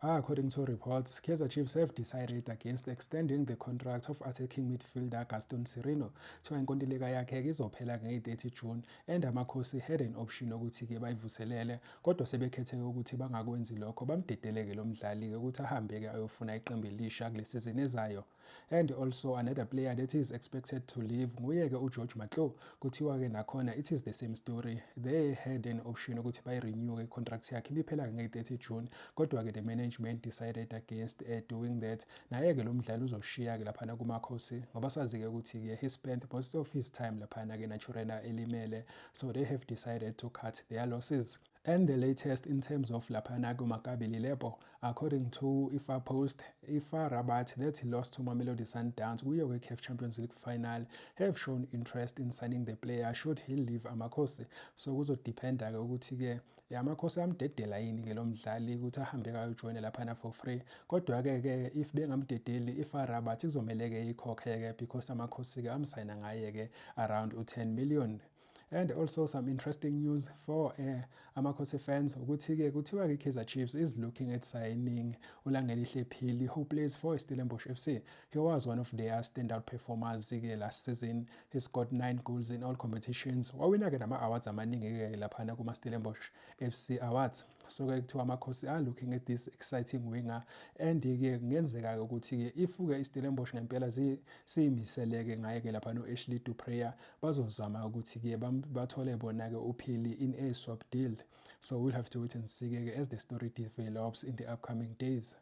According to reports, Kaizer Chiefs have decided against extending the contract of attacking midfielder Gaston Sirino kuthiwa inkontileka yakhe izophela nge-30 June and amakhosi had an option ukuthi-ke bayivuselele kodwa sebekhethe ukuthi bangakwenzi lokho bamdedeleke lo mdlali-ke ukuthi ahambe-ke ayofuna iqembu elisha kule sizini ezayo. And also another player that is expected to leave nguye-ke uGeorge Matlo kuthiwa-ke nakhona it is the same story. They had an option ukuthi bayi-renew-ke i-contract yakhe ibiphela nge-30 June kodwa-ke the management decided against doing that. Naye-ke lo mdlali uzoshiya-ke laphana kumakhosi ngoba sazi-ke ukuthi-ke he spent most of his time laphana-ke naturena elimele, so they have decided to cut their losses. And the latest in terms of laphana kuMaccabi Lepo, according to IFA Post, IFA Rabat that lost to Mamelodi Sundowns kuyo CAF Champions League final have shown interest in signing the player should he leave amakhosi. So kuzodependa-ke ukuthi-ke amakhosi amdedela yini-ke lo mdlali ukuthi ahambe kayojoyina laphana for free kodwa-ke if bengamdedeli IFA Rabat izomele-ke ikhokhe-ke because amakhosi-ke amsayina ngaye-ke around u-10 million. And also some interesting news for amakhosi fans ukuthi-ke kuthiwa-ke Kaizer Chiefs is looking at signing uLangelihle Phili who plays for Stellenbosch FC. He was one of their standout performers-ke last season. He scored 9 goals in all competitions. Wawina-ke nama-awards amaningi-ke laphana kuma-Stellenbosch FC Awards. So-ke kuthiwa amakhosi are looking at this exciting winger and-ke kungenzeka-ke ukuthi-ke if-ke iStellenbosch ngempela siyimisele-ke ngaye-ke laphana u-Ashley Dupré bazozama ukuthi-ke bathole bona-ke uPhili in a swap deal. So we'll have to wait and see-ke as the story develops in the upcoming days.